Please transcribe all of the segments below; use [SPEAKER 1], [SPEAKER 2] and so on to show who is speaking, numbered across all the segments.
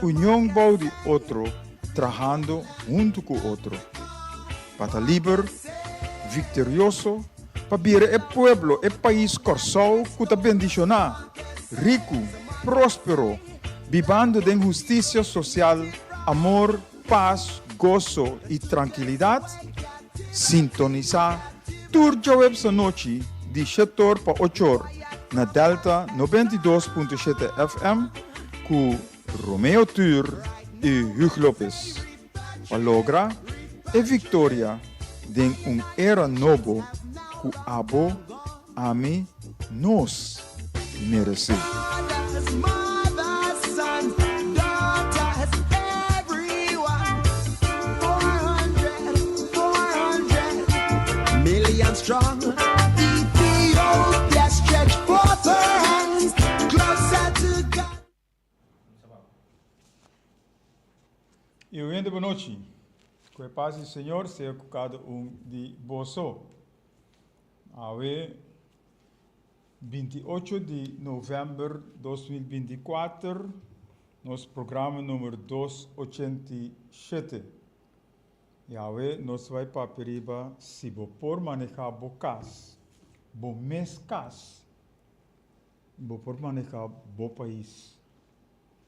[SPEAKER 1] Union bou di otro, trahando huntu ku otro. Pa ta liber, viktorioso, pa bira e pueblo, e pais Kòrsou ku ta bendishoná, riku, próspero, bibando den hustisia sosial, amor, pas, goso i trankilidat, sintonisá tur djaweps anochi di shetor pa ochor na Delta 92.7 FM ku Romeo Tuur i Hugh Lopez pa logra e viktoria den un era nobo ku abo, ami, nos meresé. I oyente bonochi. Ku e pas di Señor sea ku kada un di boso. Awe 28 di novèmber 2024, nos programa number 287. I awe nos bai papia riba si bo por manehá bo kas, bo mes kas, bo por manehá bo pais.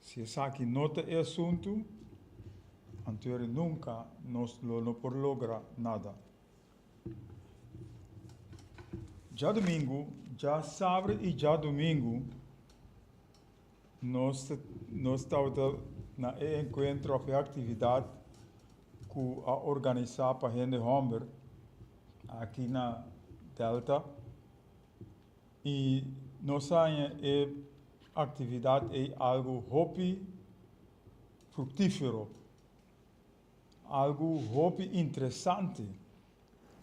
[SPEAKER 1] Si esaki no ta e asuntu, anto nunka nos lo no por logra nada. Djadumingu, djasabra i djadumingu nos nos tabata na e enkuentro òf e aktividat ku a organisá pa hende hòmber aki na Delta i nos a haña e aktividat ei algu hopi fruktífero. Algu hopi interesante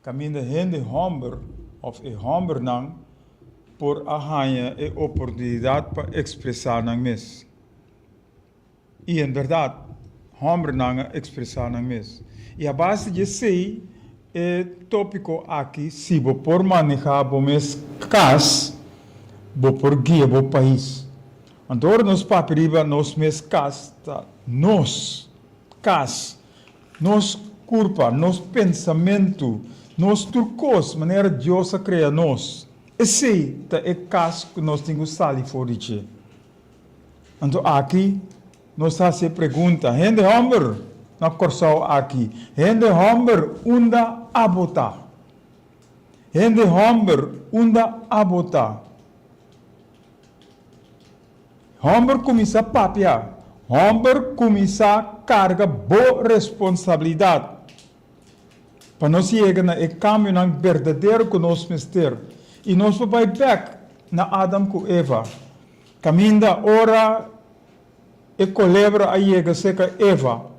[SPEAKER 1] kaminda hende hòmber òf e hòmbernan por a haña e oportunidat pa ekspresá nan mes. I en bèrdat, hòmbernan a ekspresá nan mes. I a base di esei, e tópiko aki, si bo por manehá bo mes kas, bo por guia bo pais. Anto ora nos papia riba nos mes kas, ta nos kas, nos kurpa, nos pensamentu, nos tur kos manera Dios a krea nos. Esei ta e kas ku nos tin ku sali for di dje. Anto aki nos ta hasi e pregunta, hende hòmber na Kòrsou aki, hende hòmber unda abo ta? Hende hòmber unda abo ta? Hòmber kuminsá papia. Hòmber kuminsá karga bo responsabilidat pa nos yega na e kambionan berdadero ku nos mester. I nos por bai bèk na Adam ku Eva, kaminda ora e kolebra a yega serka Eva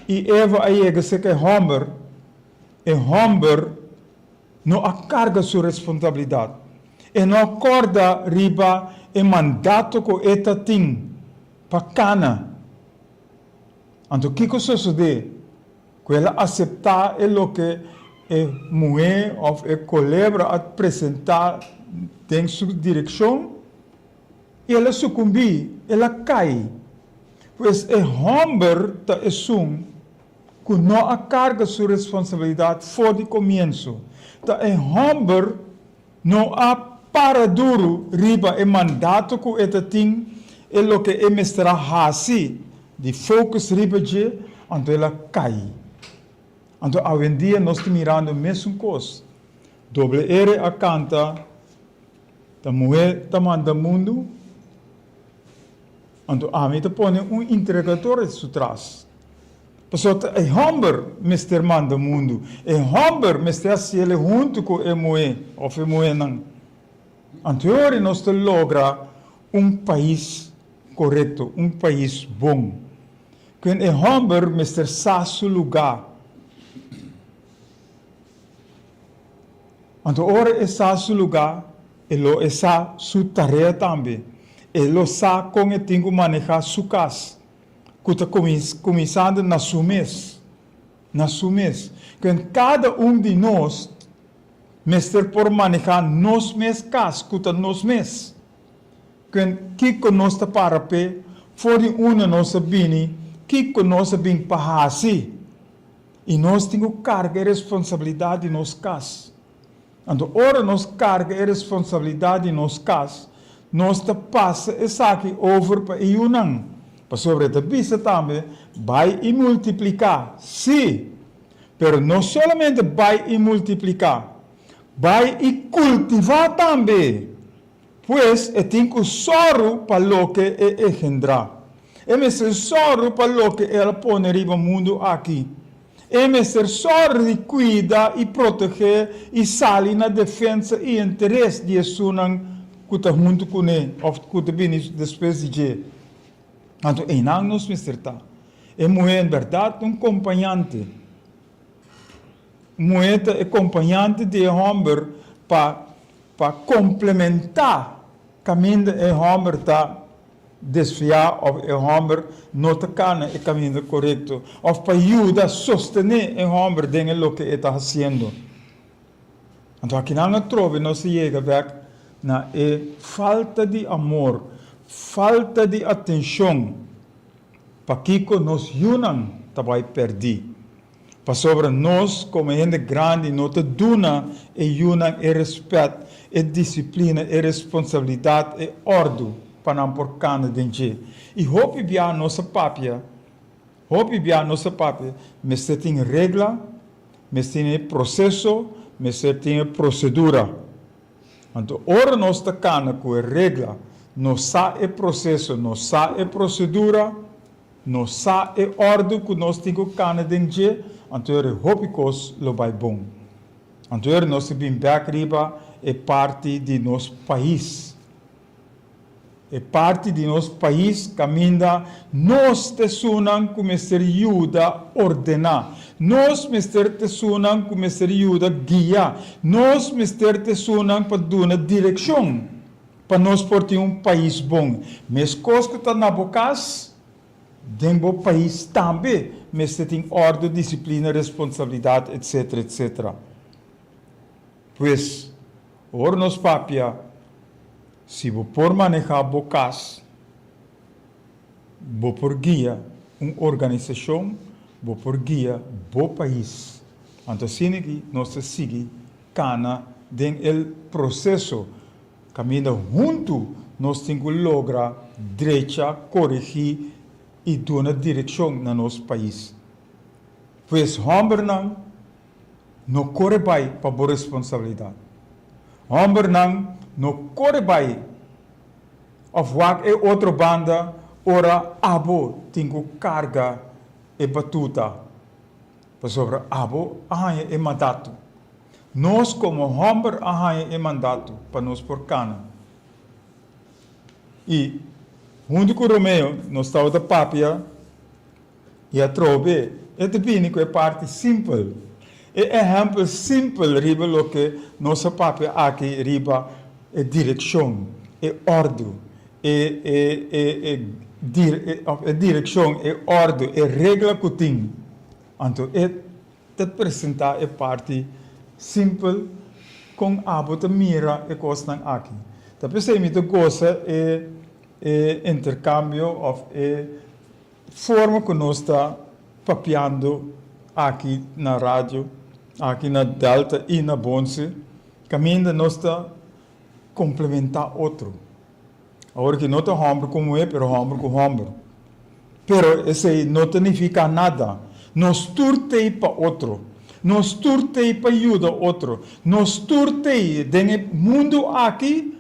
[SPEAKER 1] i Eva a yega serka e hòmber, e hòmber no a karga su responsabilidat. E no a kòrda riba e mandato ku e ta tin pa kana. Anto kiko sosodé? Ku el a aseptá e loke e muhé òf e kolebra a presentá den su direkshon, i el a sukumbí, el a kai. Pues e hòmber ta esun ku no a karga su responsabilidat for di komienso. Ta e hòmber no a para duru riba e mandato ku e ta tin, e loke e mester a hasi di focus riba dje, anto el a kai. Anto awendia nos ta mirando mesun kos. Doble R a kanta, Ta muhé ta manda mundu. Anto ami ta pone un interrogatorio su tras. Pasobra ta e hòmber mester manda mundu. E hòmber mester hasiel huntu ku e muhé òf e muhénan. Anto e ora nos ta logra un pais korekto, un pais bon. Kuen e hòmber mester sa su lugá. Anto ora e sa su lugá, e lo e sa su tarea tambe. E lo sa kon e tin ku manehá su kas, ku ta kuminsando na su mes, na su mes. Kuen kada un di nos mester por manehá nos mes kas, ku ta nos mes. Kuen kiko nos ta para p'e? for di unda nos a bini, kiko nos a bin pa hasi. I nos tin ku karga e responsabilidat di nos kas. Anto ora nos karga e responsabilidat di nos kas, nos ta pasa esaki over pa e yunan. Pasobra e ta bisa tambe, Bai i multipliká. Sí, pero no solamente bai i multipliká, bai i kultivá tambe! Pues e tin ku sòru pa loke e engendrá. E mester sòru pa loke el a pone riba mundu aki. E mester sòru di kuida i protegé i sali na defensa i interes di esunnan ku ta huntu kuné òf ku ta bini despues di dje. Anto einan nos mester ta. E muhé en bèrdat ta un kompañante. Muhé ta e kompañante di e hòmber pa pa komplementá kaminda e hòmber ta desviá òf e hòmber no ta kana e kaminda korekto òf pa yuda sostené e hòmber den e loke e ta hasiendo. Anto akinan atrobe nos ta yega bèk na e falta di amor, falta di atenshon pakiko nos yunan ta bai pèrdí. Pasobra nos komo hende grandi no ta duna e yunan e rèspèt, e disiplina, e responsabilidat, e òrdu pa nan por kana den dje. I hopi bia nos a papia, hopi bia nos a papia, mester tin regla, mester tin e proseso, mester tin e prosedura. Anto ora nos ta kana ku e regla, nos sa e proseso, nos sa e prosedura, Nos sa e òrdu ku nos tin ku kana den dje, anto e hopi kos lo bai bon. Anto e nos ta bin bèk riba e parti di nos pais. E parti di nos pais kaminda nos ta esunnan ku mester yuda ordená. Nos mester ta esunnan ku mester yuda guia. Nos mester ta esunnan pa duna direkshon. Pa nos por tin un pais bon. Meskos ku ta na bo kas, den bo pais tambe mester tin òrdu, disiplina, responsabilidat, etsetera, etsetera. Pues, ora nos papia, si bo por manehá bo kas, bo por guia un organisashon, bo por guia bo pais. Anto asina aki nos ta sigui kana den el proseso Kaminda huntu nos tin ku logra drecha, koregí i duna direkshon na nos pais. Pues hòmbernan, no kore bai pa bo responsabilidat. Hòmbernan, no kore bai òf wak e otro banda ora abo tin ku karga e batuta, pasobra abo a haña e mandato. Nos komo hòmber a haña e mandato pa nos por kana. I huntu ku Romeo nos tabata papia i atrobe e ta bini ku e parti simpel, e ehèmpel simpel riba loke nos a papia aki riba e direkshon, e òrdu, e e e e e direkshon, e òrdu, e regla ku tin. Anto e Ta presentá e parti simpel kon abo ta mira e kosnan aki. Ta p'esei mi ta gosa e e interkambio òf e forma ku nos ta papiando aki na radio, aki na Delta i na Bonse, kaminda nos ta komplementá otro. Awor ki no ta hòmber ku muhé, pero hòmber ku hòmber. Pero esei no ta nifiká nada. Nos tur t'ei pa otro. Nos tur t'ei pa yuda otro. Nos tur t'ei den e mundu aki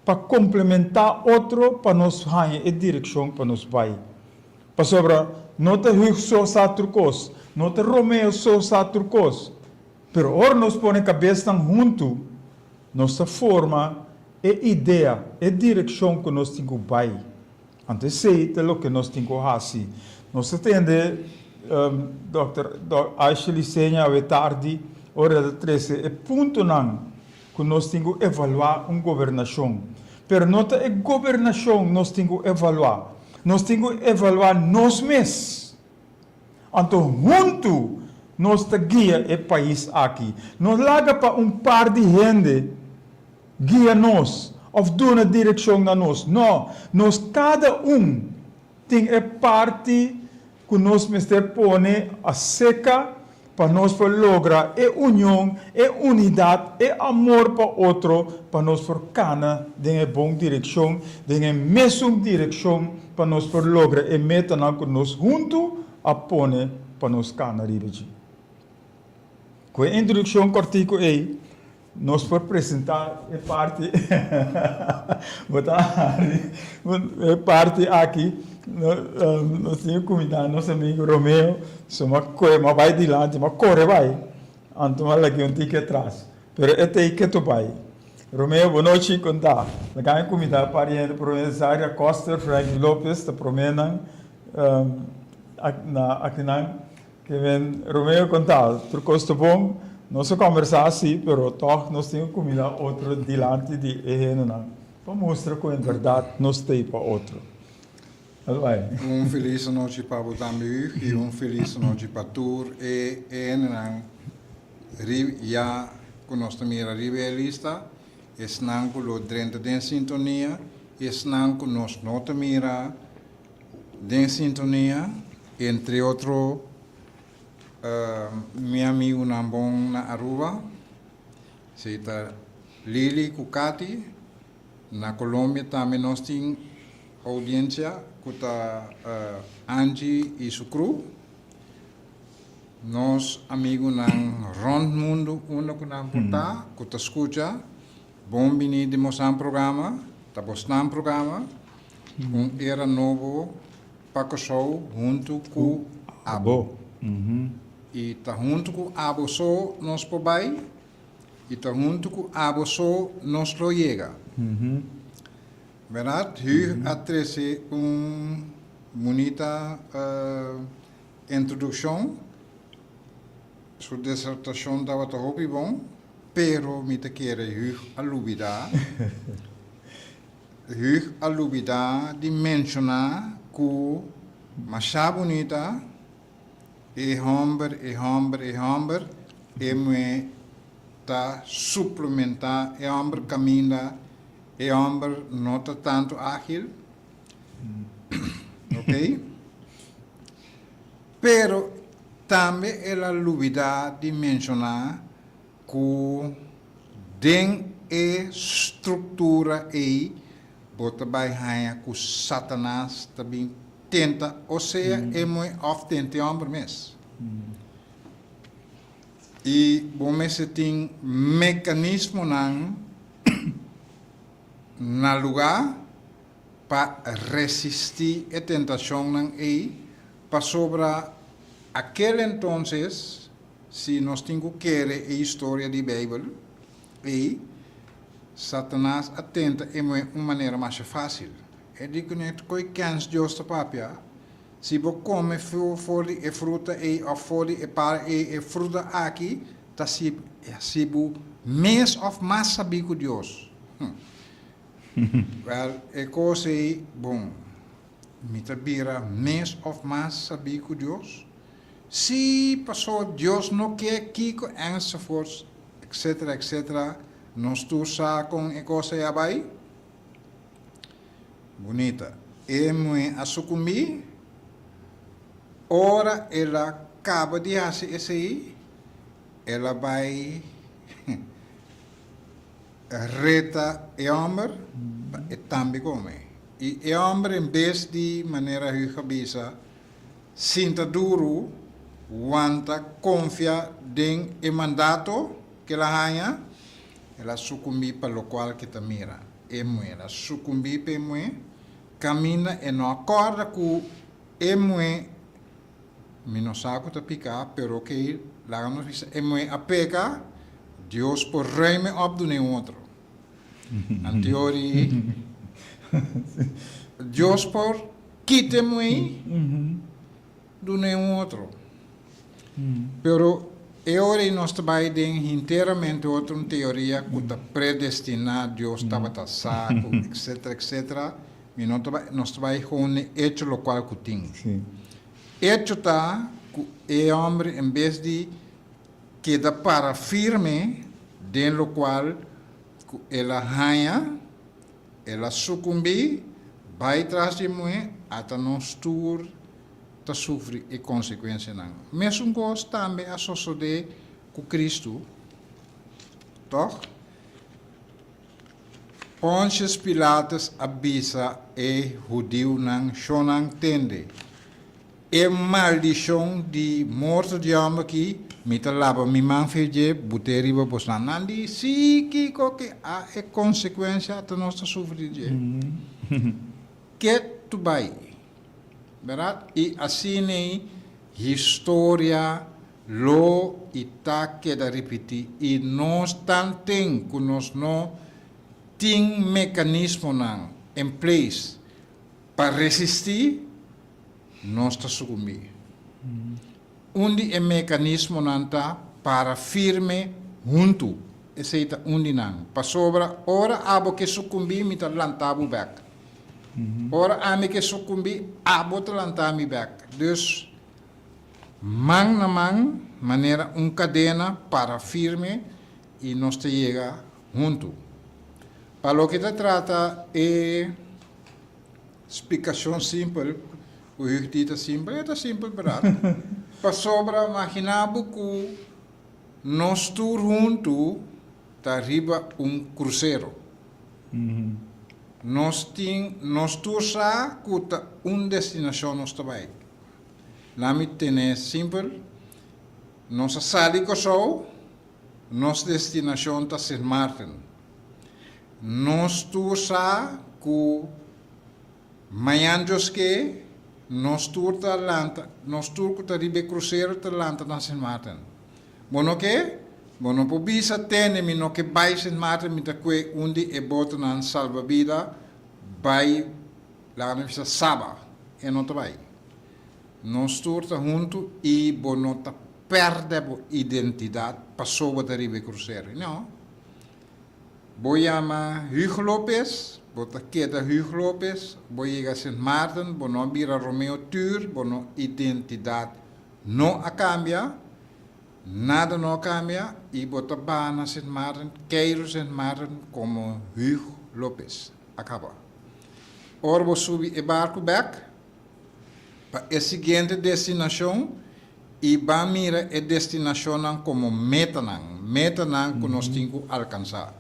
[SPEAKER 1] pa komplementá otro pa nos haña e direkshon pa nos bai. Pasobra no ta Hugh so sa tur kos, no ta Romeo so sa tur kos. Pero ora nos pone kabesnan huntu, nos ta forma e idea, e direkshon ku nos tin ku bai. Anto esei ta loke nos tin ku hasi. Nos ta tende Dòkter Aisha Liseña awe tardi ora el ta trese e puntonan ku nos tin ku evaluá un gobernashon. Pero no ta e gobernashon nos tin ku evaluá. Nos tin ku evaluá nos mes. Anto huntu nos ta guia e pais aki. No laga pa un par di hende guia nos of duna direkshon na nos. No, nos kada un. Tin e parti ku nos mester pone aseka pa nos por logra e union, e unidat, e amor pa otro, pa nos por kana den e bon direkshon, den e mesun direkshon pa nos por logra e metanan ku nos huntu a pone pa nos kana riba dje. Ku e introdukshon kòrtiku ei, Nos por presentá e parti bo ta hari e parti aki nos tin ku kumindá nos amigu Romeo so m'a kohe m'a bai dilanti m'a kore bai anto m'a lag'é un tiki atras pero e ta ei ketu bai. Romeo bo nochi kon ta? Laga mi kumindá par di hende promé Zaria Koster, Frankie Lopez ta promé nan na akinan. Ke men Romeo konta, tur kos ta bon, nos a kombersá sí, pero tòg nos tin ku kumindá otro dilanti di e hendenan pa mustra ku en bèrdat nos ta ei pa otro. Al bai.
[SPEAKER 2] Un felis anochi pa bo tambe Hug i un felis anochi pa tur e hendenan riba ya ku nos ta mira riba e lista, esnan ku lo drenta den sintonia, esnan ku nos no ta mira Den sintonia, entre otro mi amigunan bon na Aruba, esei ta Lily ku Katy. Na Colombia tambe nos tin audiencia ku ta Angie i su crew. Nos amigunan rond mundu unda ku nan por ta, ku ta skucha, bon bini di mosnan programa, ta bosnan programa. Un era nobo pa Kòrsou huntu ku abo. I ta huntu ku abo so nos por bai i ta huntu ku abo so nos lo yega. Bèrdat? Hugh a trese un bunita introdukshon. Su disertashon tabata hopi bon, pero mi ta kere Hugh a lubidá. Hugh a lubidá di menshoná ku masha bunita e hòmber, e hòmber, e hòmber, e muhé ta suplementá e hòmber kaminda e hòmber no ta tantu ágil. Oké. Pero tambe el a lubidá di menshoná Ku den e struktura ei bo ta bai haña ku Satanas ta bin tenta o sea e muhé òf tenta e hòmber mes. I bo mester tin mekanismonan na lugá pa resistí e tentashonnan ei, pasobra akel entonces Si nos tin ku kere e historia di Beibel ei, Satanas a tenta e muhé un manera masha fásil. E di kuné, Koe kèns Dios ta papia? Si bo kome for di e fruta ei òf for di e para ei, e fruta aki ta hasi bo mes òf mas sabí ku Dios. Wèl, e kos ei, bon, mi ta bira mes òf mas sabí ku Dios? Sí, paso Dios no ke kiko enzovoorts etc etc nos tur sa kon e kos ei a bai. Bunita. E muhé a sukumbí. Ora el a kaba di hasi esei, el a bai reta e hòmber pa e tambe kome. I e hòmber en bes di manera Hug a bisa, Sinta duru, wanta konfia den e mandato ku el a haña, el a sukumbí pa lokual ku e ta mira. E muhé, el a sukumbí pa e muhé, kaminda e no a kòrda ku e muhé, mi no sa ku ta piká, pero oke, laga nos bisa, e muhé a peka, Dios por ruim'e òp dun'é un otro. Anteori, Dios por Kite muei, dun'é un otro. Pero e ora ei nos ta bai den hinteramente otro un teoria ku ta predestiná, Dios tabata sa ku etcetera etcetera. Mi no ta bai, nos ta bai gewoon n'e echo lokual ku tin. Echo ta ku e hòmber en bes di keda para firme den lokual ku el a haña, El a sukumbí, bai tras di e muhé, ata nos tur ta sufri e konsekuensianan. Mesun kos tambe a sosodé ku Kristu, tòg? Pontius Pilatus a bisa e hudiunan, Shonnan, tende! E maldishon di morto di hòmber akí, mi ta laba mi man fe dje, but'é riba bosnan. Nan di, Sí, kiko ke a e konsekuensia ata nos ta sufri di dje? Ke tu bai? Bèrdat? I asin'ei historia lo i ta keda ripití. I nos tanten ku nos no tin mekanismonan en place pa resistí, nos ta sukumbí. Un di e mekanismonan ta para firme huntu. Esei ta un di nan. Pasobra ora abo ke sukumbí, mi ta lanta bo bèk. Ora ami ke sukumbí, abo ta lanta mi bèk. Dus, man na man, manera un kadena, para firme i nos ta yega huntu. Pa loke ta trata e splikashon simpel, ku Hug di ta simpel, e ta simpel bèrdat. Pasobra magina bo ku nos tur huntu ta riba un krusero. Nos tin, nos tur sa ku ta un destinashon nos ta bai. Lami tene simpel, nos a sali Kòrsou, nos destinashon ta Sint Maarten. Nos tur sa ku mañan Dios ke, nos tur ta lanta, nos tur ku ta riba e krusero ta lanta na Sint Maarten. Bo no ke? Bo no por bisa, Tene, mi no ke bai Sint Maarten, mi ta kue un di e botonan salbabida bai, laga mi bisa, Saba. E no ta bai. Nos tur ta huntu i bo no ta pèrdè bo identidat paso bo ta riba e krusero. No. Bo yama Hugo Lopez, bo ta keda Hugo Lopez, bo yega Sint Maarten, bo no a bira Romeo Tuur, bo no identidat no a kambia, nada no a kambia i bo ta baha na Sint Maarten, keiru Sint Maarten komo Hugo Lopez. A kaba. Ora bo subi e barku bèk pa e siguiente destinashon i ban mira e destinashonnan komo metanan, metanan ku nos tin ku alkansá.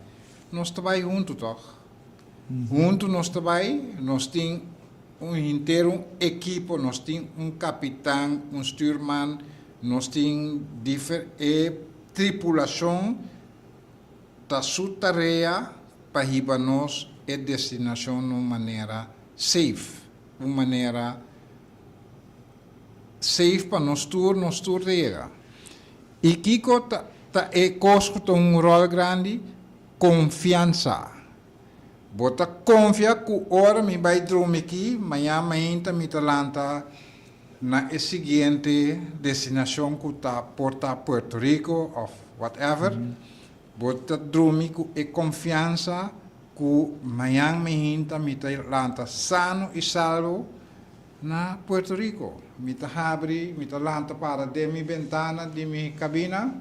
[SPEAKER 2] Nos ta bai huntu tòg? Huntu nos ta bai, nos tin un henter un ekipo, nos tin un kapitan, un stürman, nos tin difer e tripulashon ta su tarea pa hiba nos e destinashon na un manera safe, un manera safe pa nos tur, nos tur ta yega. I kiko ta ta e kos ku ta un ròl grandi? Konfiansa. Bo ta konfia ku ora mi bai drumi aki, mañan mainta mi ta lanta na e siguiente destinashon ku ta por ta Puerto Rico òf whatever. Bo ta drumi ku e konfiansa ku mañan mainta mi ta lanta sano i salvo na Puerto Rico. Mi ta habri, mi ta lanta para den mi bentana di mi kabina.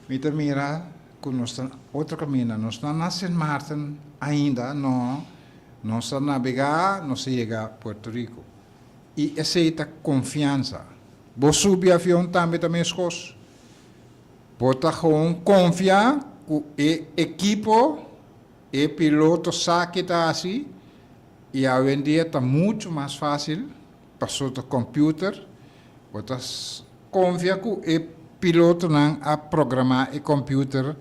[SPEAKER 2] Mi ta mira ku nos ta otro kaminda. Nos no na Sint Maarten ainda, no. Nos a nabegá, nos a yega Puerto Rico. I esei ta konfiansa. Bo subi avion tambe ta meskos. Bo ta gewoon konfia ku e ekipo, e piloto sa ke ta hasi i awendia ta muchu mas fásil pasobra ta kòmpiuter. Bo ta Konfia ku e pilotonan a programá e kòmpiuter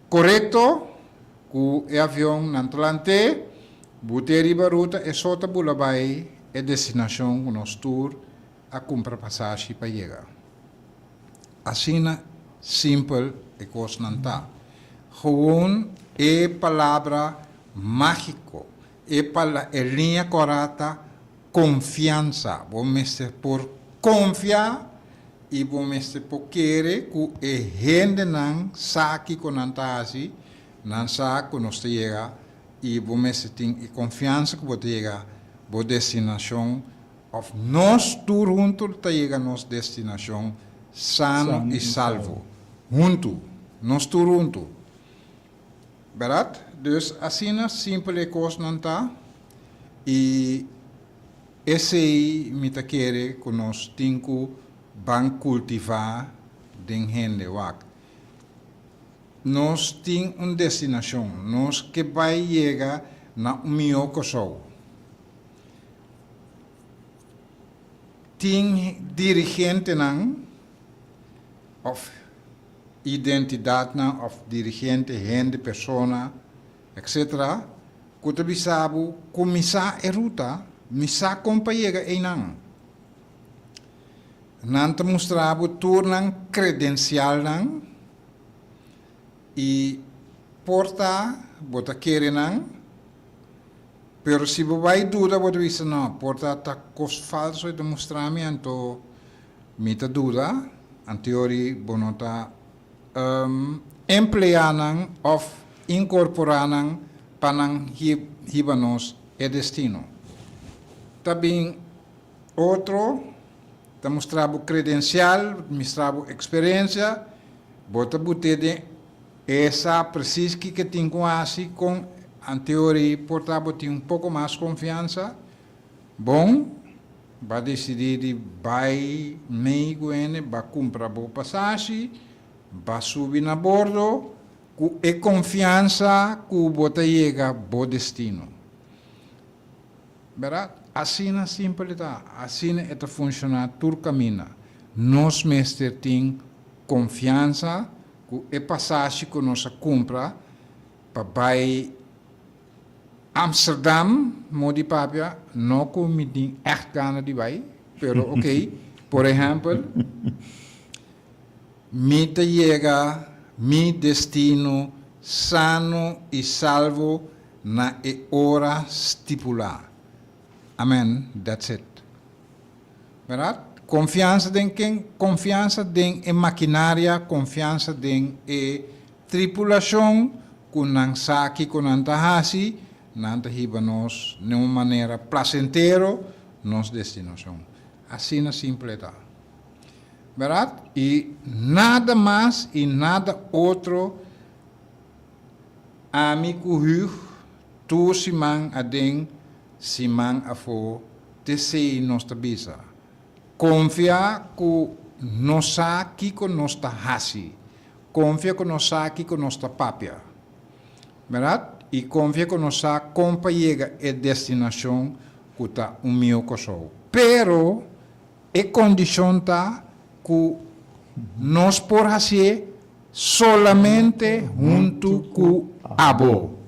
[SPEAKER 2] korekto ku e avion nan ta lant'é, but'é riba ruta e so ta bula bai e destinashon ku nos tur a kumpra pasashi pa yega. Asina simpel e kosnan ta. Gewoon e palabra mágiko, e e liña kòrá ta Konfiansa. Bo mester por konfia i bo mester por kere ku e hendenan sa kiko nan ta hasi, nan sa ku nos ta yega i bo mester tin e konfiansa ku bo ta yega bo destinashon òf nos tur huntu ta yega nos destinashon sano i salvo. Huntu. Nos tur huntu. Bèrdat? Dus asina simpel e kosnan ta. I esei mi ta kere ku nos tin ku ban kultivá den hende. Wak, nos tin un destinashon, nos ke bai yega na un mihó Kòrsou. Tin dirigentenan òf identidatnan òf dirigente, hende, persona, etc. Ku ta bisa bo kuminsá e ruta, mi sa kon pa yega einan. Nan ta mustra bo tur nan kredensialnan i por ta bo ta kere nan, pero si bo bai duda bo ta bisa no, por ta ta kos falso e ta mustra mi anto mi ta duda, anteori bo no ta empleá nan òf inkorporá nan pa nan hiba nos e destino. Ta bin otro ta mustra bo kredensial, mustra bo eksperensia, bo ta but'é den e sa presis kiko e tin ku hasi kon anteori por ta bo tin un poko mas konfiansa. Bon, Ba disidí di bai mei ku hende, ba kumpra bo pasashi, ba subi na bordo ku e konfiansa ku bo ta yega bo destino. Bèrdat? Asina simpel e ta, asina e ta funshoná tur kaminda. Nos mester tin konfiansa ku e pasashi ku nos a kumpra pa bai Amsterdam, mo di papia, no ku mi tin ègt gana di bai, pero ok, por ehèmpel, mi ta yega mi destino sano i salvo na e ora stipulá. Amen, that's it. Bèrdat? Konfiansa den ken? Konfiansa den e makinaria, konfiansa den e Tripulashon ku nan sa kiko nan ta hasi, nan ta hiba nos den un manera plasentero nos destinashon. Asina simple ta. Bèrdat? I nada mas i nada otro ami ku Hugh tur siman aden, siman afó, t'esei nos ta bisa. Konfia ku nos sa kiko nos ta hasi. Konfia ku nos sa kiko nos ta papia. Bèrdat? I konfia ku nos sa kon pa yega e destinashon ku ta un mihó Kòrsou. Pero e kondishon ta ku nos por hasié solamente huntu ku abo.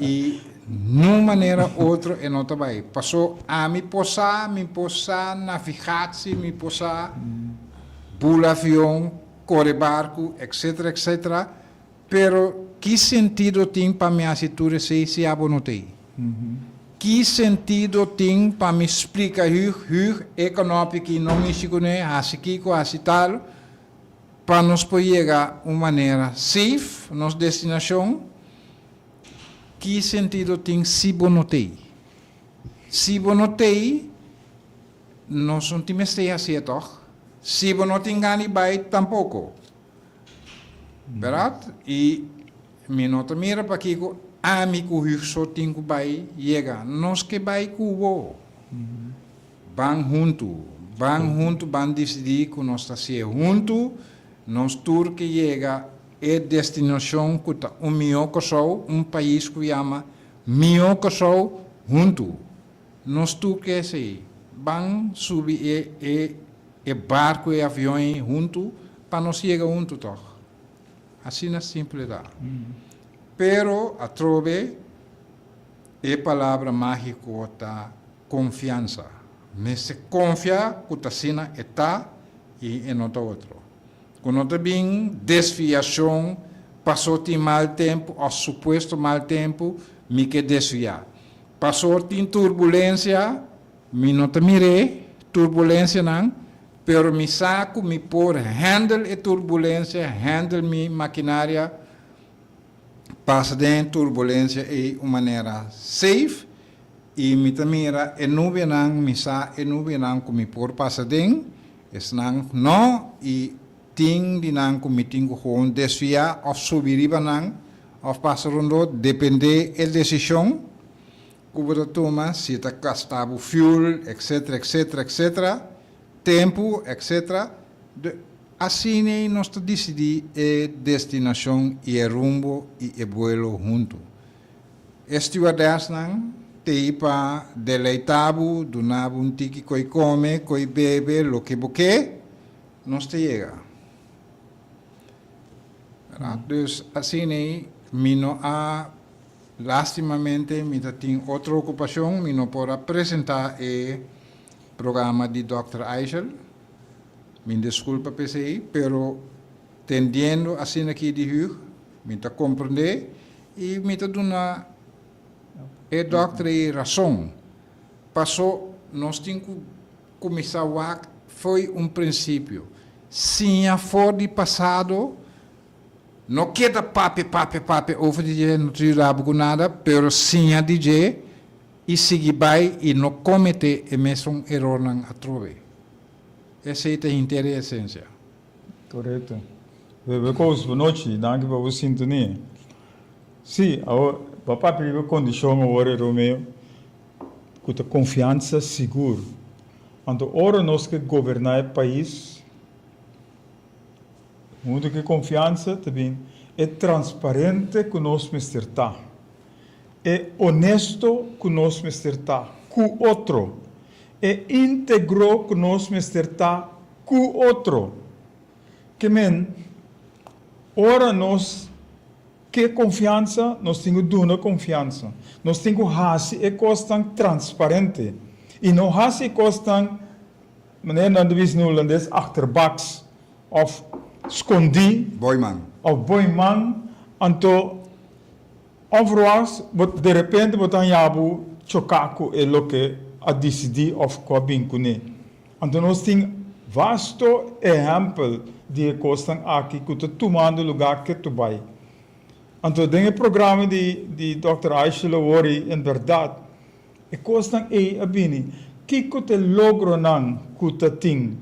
[SPEAKER 2] I niun manera otro e no ta bai. Pasó ami por sa, mi por sa navigatsi, mi por sa bula avion, kore barku, etcetera, etcetera, pero ki sentido tin pa mi hasi tur esei si abo no t'ei? Ki sentido tin pa mi splika Hug, Hug, e kanopi ki no mishi kuné, hasi kiko, hasi tal, pa nos por yega un manera safe nos destinashon? Ki sentido tin si bo no t'ei? Si bo no t'ei, Nos no tin mester hacié tog? Si bo no tin gana di bai, tampoco. Berdad? Y mi no ta mira pakico ami cu Hugh so tin cu bai yega. Nos ke bai cu bo. Ban huntu. Ban huntu, ban dicidi cu nos ta hacié huntu. Nos tur ke yega e destinacion cu ta un mihó Curaçao, un pais cu yama Mihó Curaçao huntu. Nos tur ke esei. Ban subi e e e barku e avion ei huntu pa nos yega huntu tòg. Asina simple ta. Pero atrobe e palabra mágiko ta konfiansa. Mester konfia ku ta asina e ta i e no ta otro. Ku no ta bin desviashon paso tin mal tempu òf supuesto mal tempu mi ke desviá. Pasor tin turbulensia, mi no ta mir'é turbulensianan, pero mi sa ku mi por handle e turbulensia, handle mi makinaria pasa den e turbulensia ei un manera safe i mi ta mira e nubianan, mi sa e nubianan ku mi por pasa den, esnan no i tin di nan ku mi tin ku gewoon desviá òf subi riba nan òf pasa rondó, dependé e desishon. ku bo ta tuma, si ta kasta bo fuel, etcetera, etcetera, etcetera, tempu, etcetera. De asina nos ta disidí e destinashon i e rumbo i e buelo huntu. E stewardessnan t'ei pa deleitá bo, duna bo un tiki koi kome, koi bebe, loke bo ke, nos ta yega. Dus asina mi no a, lastimamente mi ta tin otro okupashon, mi no por a presentá e programa di dòkter Eichel, mi diskulpa p'esei, pero tendiendo asina aki di Hugh, mi ta komprendé i mi ta duna e dòkter ei rason, paso nos tin ku Kuminsá wak fo'i un prinsipio. Siña for di pasado. No keda papia, papia, papia over di dje, no ta yuda bo ku nada, pero siña di dje i sigui bai i no kometé e mesun erornan atrobe. Esei ta henter e esensia.
[SPEAKER 1] Korekto. Bebe Koos, bonochi. Danki pa bo sintonia. Sí, awor, bo a papia riba e kondishon awor, Romeo. Ku ta konfiansa sigur. Anto ora nos ke goberná e pais, huntu ku e konfiansa ta bin e transparente ku nos mester ta, e onesto ku nos mester ta ku otro, e íntegro ku nos mester ta ku otro. Ke men, ora nos Ke konfiansa? Nos tin ku duna konfiansa. Nos tin ku hasi e kosnan transparente i no hasi e kosnan, manera nan ta bisa na hulandes, achterbaks òf skondí.
[SPEAKER 2] Boiman.
[SPEAKER 1] Òf boiman. Anto ònverwachts bo derepente bo ta haña bo choká ku e loke a disidí òf ku a bin kuné. Anto nos tin vasto ehèmpel di e kosnan aki ku ta tumando lugá ketu bai. Anto den e programa di di dòkter Aisha Lowori en bèrdat e kosnan ei a bini. Kiko ta e logronan ku ta tin?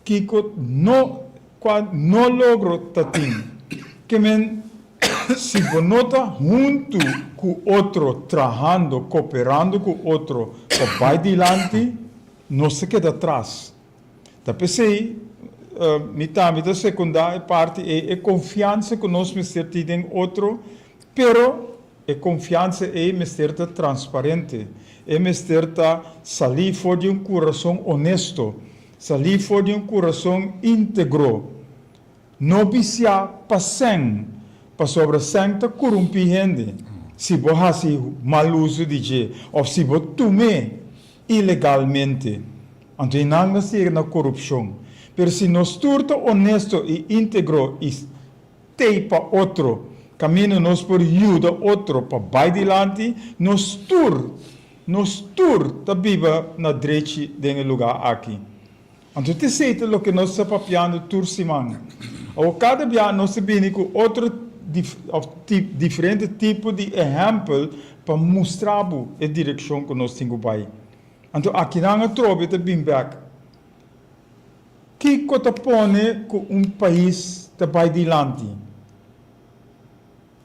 [SPEAKER 1] Kiko no kua no logro ta tin? Ke men si bo no ta huntu ku otro trahando, koperando ku otro pa bai dilanti, Nos ta keda tras. Ta p'esei mi tambe ta sekundá e parti ei, e konfiansa ku nos mester tin den otro, pero e konfiansa ei mester ta transparente, e mester ta salí for di un kurason onesto, salí for di un kurason íntegro. No bisiá pa sèn, pasobra sèn ta korumpí hende si bo hasi mal uso di dje òf si bo tum'é ilegalmente. Anto e nan ta sigui na korupshon. Pero si nos tur ta onesto i íntegro i tei pa otro, kaminda nos por yuda otro pa bai dilanti, nos tur, nos tur ta biba na drechi den e lugá aki. Anto t'esei ta loke nos ta papiando tur siman. Awor kada bia nos ta bini ku otro òf diferente tipo di ehèmpel pa mustra bo e direkshon ku nos tin ku bai. Anto akinan atrobe ta bin bèk. Kiko ta pone ku un pais ta bai dilanti?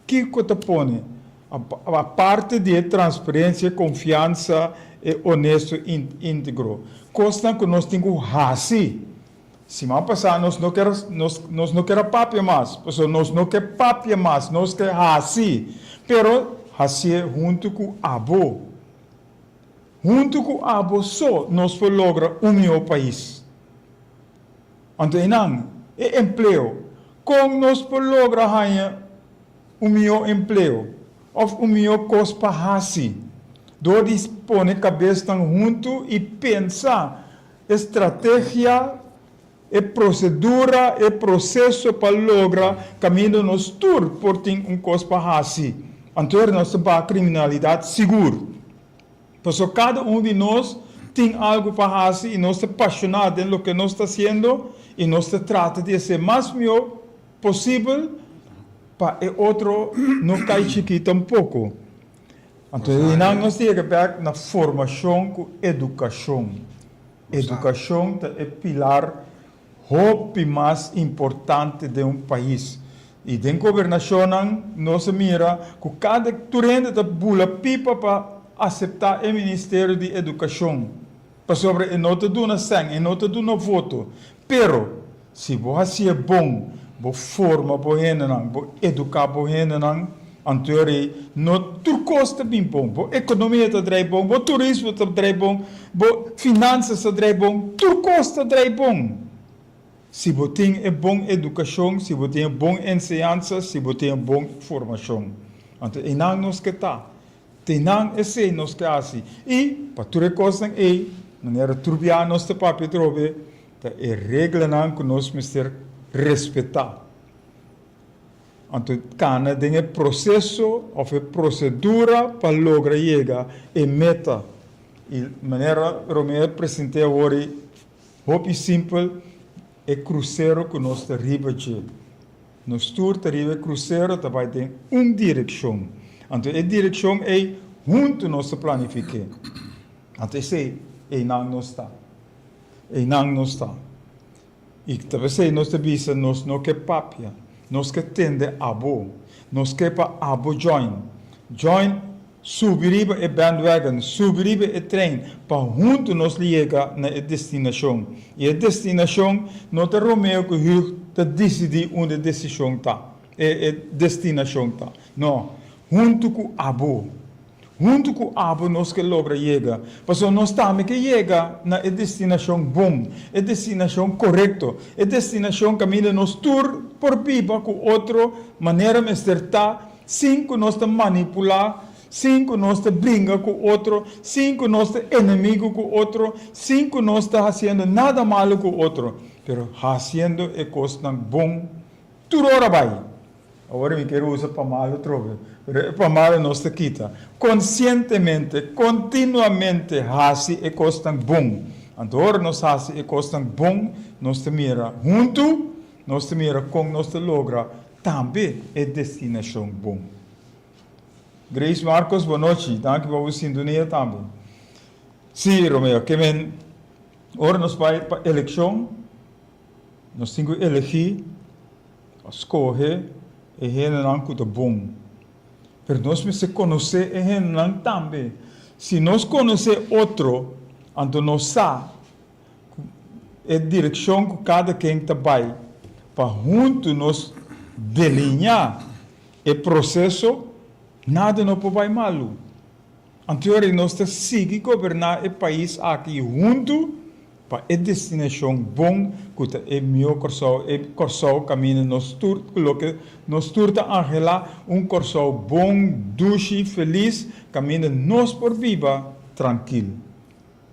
[SPEAKER 1] Kiko ta pone? Aparte di e transparencia, confiansa, e honesto i integro. Cosnan cu nos tin cu haci. Siman pasa nos no ker nos nos no ker a papia mas, pasobra nos no ke papia mas, nos ke haci. Pero hacié hunto cu abo. Hunto cu abo so nos por logra un mihor pais. Anto einan, e empleo. Kon nos por logra haña un mihó empleo òf un mihó kos pa hasi? Dor di pone kabesnan huntu i pensa e strategia, e prosedura, e proseso pa logra kaminda nos tur por tin un kos pa hasi. Anto ora nos ta baha kriminalidat sigur. Pasobra kada un di nos tin algu pa hasi i nos ta pashoná den loke nos ta hasiendo i nos ta trata di hasié mas mihó posibel pa e otro no kai chikí tampoko. Anto einan nos ta yega bèk na formashon ku edukashon. Edukashon ta e pilar hopi mas importante den un pais. I den gobernashonnan nos a mira ku kada tur hende ta bula pipa pa. aseptá e Ministerio di Edukashon, pasobra e no ta duna sèn, e no ta duna voto. Pero, si bo hasié bon, bo forma bo hendenan, bo eduká bo hendenan, anto e rei no tur kos ta bin bon. Bo ekonomia ta drai bon, bo turismo ta drai bon, bo finansas ta drai bon, tur kos ta drai bon. Si bo tin e bon edukashon, si bo tin e bon enseñansa, si bo tin e bon formashon. Anto einan nos ke ta. Teinan esei nos ke hasi. I pa tur e kosnan ei, manera tur bia nos ta papia atrobe, ta e reglanan ku nos mester respetá. Anto kana den e proseso òf e prosedura pa logra yega e meta. I manera Romeo a present'é awor ei, Hopi simpel, e krusero ku nos ta riba dje. Nos tur ta riba e krusero ta bai den un direkshon. Anto e direkshon ei huntu nos ta planifik'é. Anto esei, einan nos ta. Einan nos ta. I ta p'esei nos ta bisa nos no ke papia. Nos ke tende abo. Nos ke pa abo join. Join Subi riba e bandwagon, subi riba e trein pa huntu nos yega na e destinashon. I e destinashon no ta Romeo ku Hugh ta disidí unda e desishon ta, e e destinashon ta. No, huntu ku abo. Huntu ku abo nos ke logra yega, pasobra nos tambe ke yega na e destinashon bon, e destinashon korekto, e destinashon kaminda nos tur por biba ku otro manera mester ta, Sin ku nos ta manipulá, sin ku nos ta bringa ku otro, sin ku nos ta enemigu ku otro, sin ku nos ta hasiendo nada malu ku otro, pero hasiendo e kosnan bon tur ora bai. Awor mi kier usa pa malu trobe, pero e pa malu nos ta kita. Konsientemente, kontinuamente hasi e kosnan bon. Anto ora nos hasi e kosnan bon, nos ta mira huntu, nos ta mira kon nos ta logra Tambe e destinashon bon. Grace Marcos bonochi, danki pa bo sintonia tambe. Si Romeo, ke men ora nos bai pa elekshon nos tin ku elegi of skohe e hendenan ku ta bon. Pero nos mester konosé e hendenan tambe. Si nos konosé otro, anto nos sa Ku e direkshon ku kada ken ta bai pa huntu nos deliñá e proseso, nada no por bai malu. Anteori nos ta sigui goberná e pais aki huntu pa e destinashon bon ku ta e mihó Kòrsou, e Kòrsou kaminda nos tur ku loke nos tur ta anhelá, un Kòrsou bon, dushi, felis, kaminda nos por biba trankil.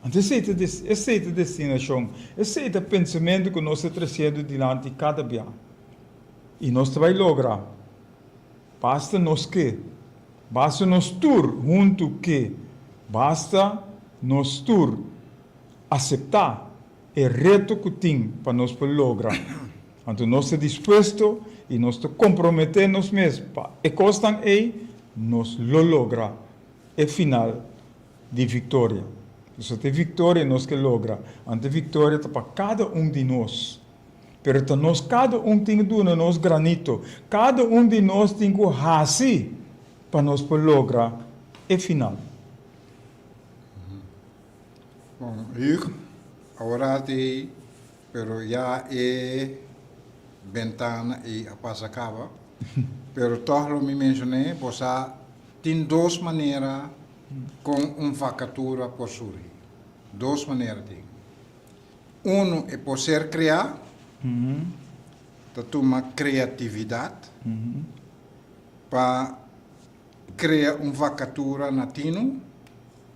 [SPEAKER 1] Anto esei ta esei ta destinashon, esei ta pensamentu ku nos ta tresiendo dilanti kada bia. I nos ta bai logra. Basta nos ke. Basta nos tur huntu ke. Basta nos tur aseptá e reto ku tin pa nos por logra. Anto nos ta dispuesto i nos ta komprometé nos mes pa e kosnan ei, nos lo logra e final di viktoria. Pasobra ta e viktoria nos ke logra. Anto e viktoria ta pa kada un di nos. Pero ta nos kada un tin ku duna nos granito. Kada un di nos tin ku hasi pa nos por logra e final.
[SPEAKER 2] Bon, Huug, awor ti, pero ya e bentana ei a pasa kaba. Pero tòg lo mi menshoné, bo sa tin dos manera Kon un vakatura por surgi? Dos manera tin. Unu, e por ser kreá, ta tuma kreatividat pa krea un vakatura na tinu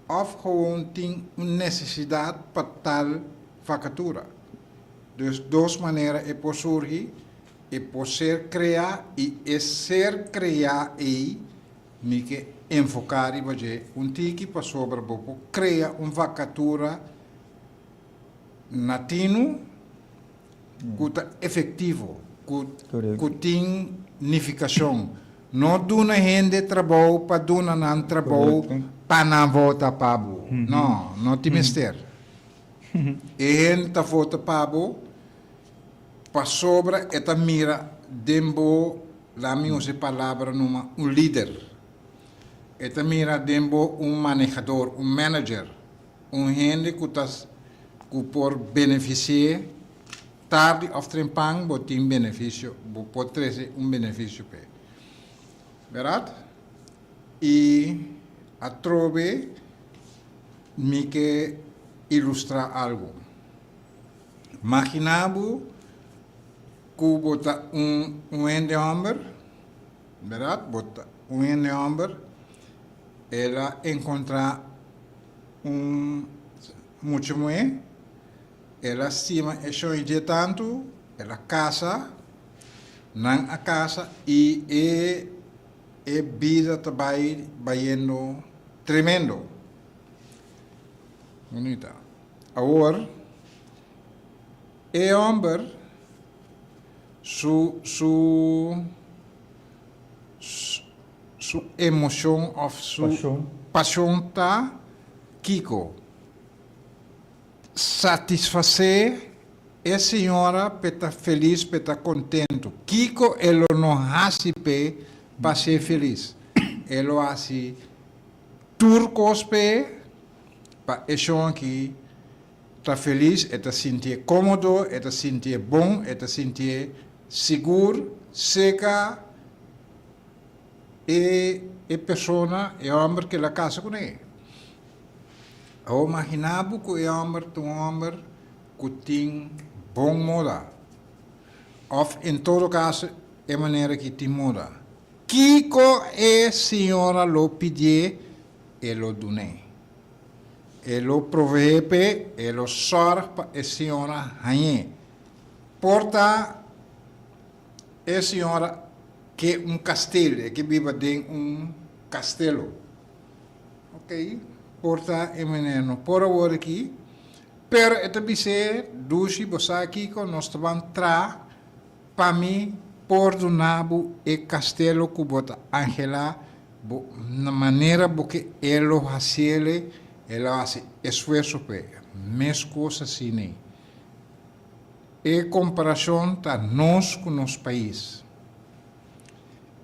[SPEAKER 2] òf gewoon tin un nesesidat pa tal vakatura. Dus dos manera e por surgi, e por ser kreá i e ser kreá ei Mi ke enfoká riba dje un tiki pasobra bo por krea un vakatura na tinu ku ta efektivo, ku ku tin nifikashon. No duna hende trabou pa duna nan trabou pa nan vota pa bo. No, no tin mester. E hende ta vota pa bo pasobra e ta mira den bo. Laat mi usa e palabra numa un lider. E ta mira den bo un manehador, un manager, un hende ku ta ku por benefisi'é tardi òf trempan bo tin benefisio, bo por trese un benefisio p'e. Bèrdat? I atrobe mi ke ilustrá algu. Maginá bo ku bo ta un un hende hòmber, bèrdat? Bo ta un hende hòmber, el a enkontrá un mucha muhé, el a stima e shon dje tantu, el a kasa, nan a kasa i e e bida ta bai bayendo tremendo. Bunita. Awor, e hòmber su su su emoshon òf su pashon ta kiko? Satisfasé e señora p'e ta felis, p'e ta kontentu. Kiko e lo no hasi p'e pa ser felis? E lo hasi tur kos p'e pa e shon aki ta felis, e ta sintié kómodo, e ta sintié bon, e ta sintié sigur seka e e persona, e hòmber ku el a kasa kuné. Awor maginá bo ku e hòmber ta un hòmber ku tin bon moda, òf en todo kaso e manera ki tin moda. Kiko e señora lo pidié, e lo dun'é. E lo proveé p'e, e lo sòrg pa e señora hañ'é. Por ta e señora ke un kastel, e ke biba den un kastelo. Ok, por ta e meneer no por awor aki, pero e ta bis'é, Dushi, bo sa kiko, nos ta ban tra pa mi por duna bo e kastelo ku bo ta anhelá, bo na manera bo ke e lo hasiele, e lo hasi esfuerso p'e. Meskos asina. E komparashon ta nos ku nos pais.